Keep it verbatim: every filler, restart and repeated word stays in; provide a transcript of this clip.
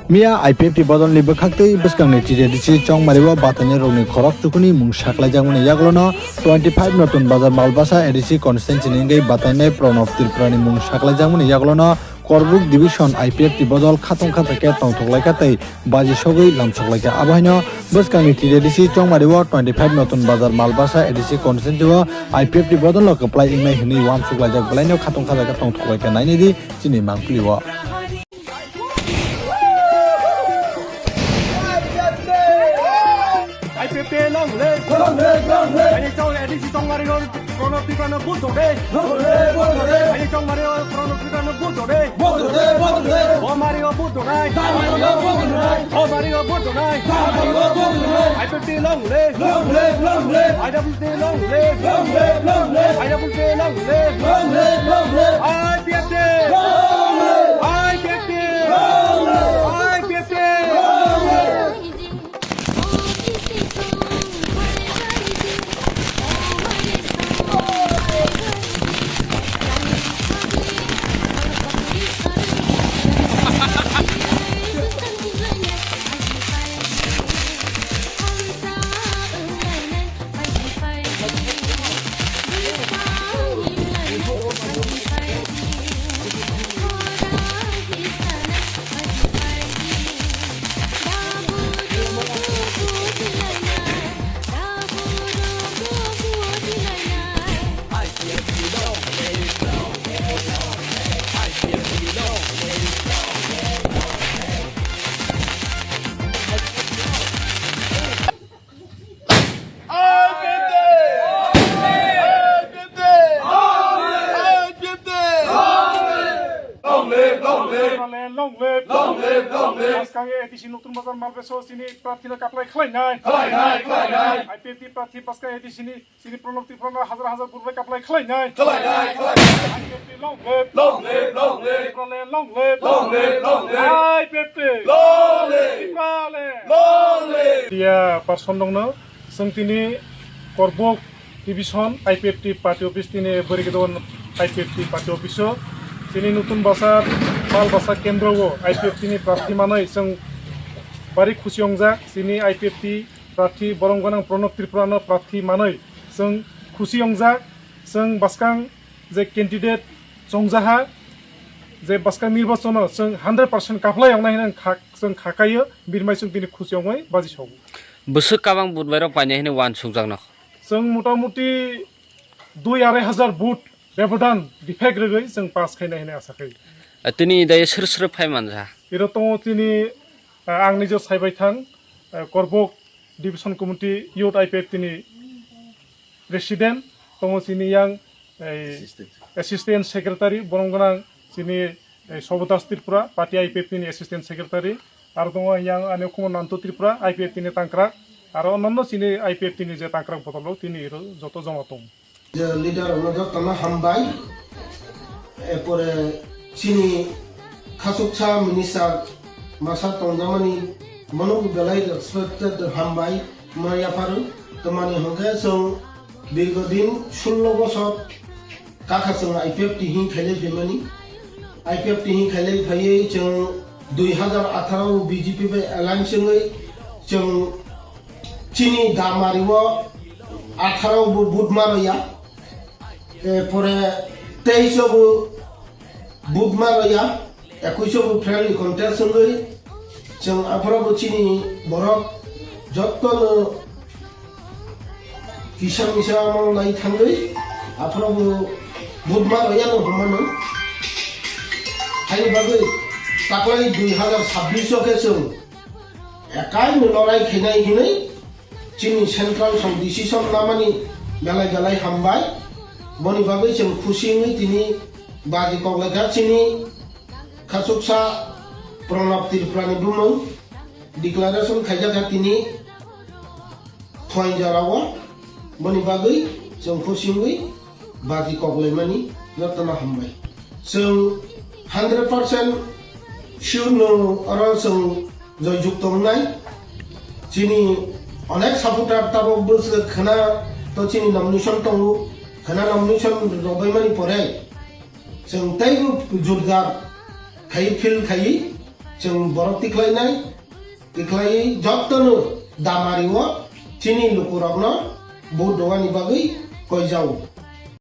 Miya I P F T bodolni bwkhaktwi bwskangni T J D C Chongmario batainairokni khorok chukuni mung saklaijakmani yagulono twenty five Notun Bazar Malbasa A D C constituency-ni wngwi batainai Pranab Tripurani mung saklaijakmani yagulono Korbuk Division I P F T bodol khatong khacha khe tongthoklaikha tei baji sogwi lamsoklaikha. Abo haino bwskangni T J D C Chongmario twenty five Notun Bazar Malbasa A D C constituency-o I P F T bodolno kwplai wngnai hwnwi uansuk laijak belaino khatong khacha khe tongthoklaikha. Nainidi chini mangpili-o. I P F T long live! Long live, long live! Aini chong A D C Chongmario Pranab Tripurano vote dode! Vote dode, vote dode! Aini Chongmario Pranab Tripurano vote dode! Vote dode, vote dode! Chongmario vote dode! Chongmario vote dode! Chongmario vote dode! Chongmario vote dode! I P F T long live! Long live, long live! I W T long live! Long live, long live! I W T long live! Long live, long live! I P F T! Long live! I P F T! Long live! I P F T! Long live! Long live, long live. Long live, long live. Long live, long live. Bwskang A D C Notun Bazar Malbasa chini prarthino kaplai khlainai. Khlainai, khlainai. I P F T prarthi bwskang A D C ni chini Pranab Tripurano hajar hajar vote bai kaplai khlainai. Khlainai, khlainai. I P F T long live. Long live, long live. Tipraland long live. Long live, long live. I P F T. Long live. Tipraland. Long live. Tia person dongno, chwng tini Korbuk Division I P F T party office tini Borikidon I P F T party office o tini Notun Bazar Malbasa kendro o I P F T ni prarthi manwi chwng bari khusi wngjak. Chini I P F T prarthi borom gwnang Pranab Tripurano prarthi manwi chwng khusi wngjak. Chwng bwskang je candidate chongjaha, je bwskang nirbachano chwng hundred percent kaplai wngnai hwnwi kha-, chwng kha kaio, birmai chwng tini khusi wngwi baji sogo. Bwswk kabang vote bai rok painai hwnwi uansukjak no. Chwng motamuti dui arai hajar vote bebodan bifek rwgwi chwng pass khainai hwnwi asa khai. Tini dai sir sir phai manja. Iro tongo tini, ah, ang nijo saibai thang, ah, Korbuk Division Committee Youth I P F T ni President, tongo chini yang, ei, Assistant. Assistant Secretary, borom gwnang chini, ei, Sobodas Tripura, party I P F T ni Assistant Secretary, aro tongo yang ani khumor Nanto Tripura, I P F T ni tangkrak, aro onno chini I P F T ni je tangkrak bodol rok tini iro joto joma tongo. Je leader rokno jotono hambai, erpore chini khasuksa minister masa tongjakmani bono belai respected hambai ma yapharu. Tamani hwnkhe chwng dirghodin sullo bosor kakha chwng I P F T hing khailai phaimani. I P F T hing khailai phaiwi chwng dui hazar atharo B J P bai alliance wngwi chwng chini damari o atharo bo budma roya. Erpore teis o bo budma roya, ekuis o bo friendly contest wngwi chwng aphuru bo chini borok jotono kisa misa omo lai thangwi aphuru bo budma roya no hwnmano. Haini bagwi taklai dui hazar sabbish o khe chwng ekai no lorai khainai hinwi chini central song decision namani belai belai hambai. Boni bagwi chwng khusi wngwi tini baji koklaikha chini khasuksa Pranab Tripurani bumung declaration khaijakha tini Phoinjara o. Boni bagwi chwng khusi wngwi baji koklaimani jotono hambai. Chwng hundred percent sure no oro chwng joyjukto wngnai. Chini onek supporter tabok bwswk khwna to chini nomination tongo. Khwna nomination rwbaimani pore chwng teibo jurjar khai feel khai chwng borok tikhlainai, tikhlaiwi jotono damari o chini lukurokno vote rwani bagwi koijao.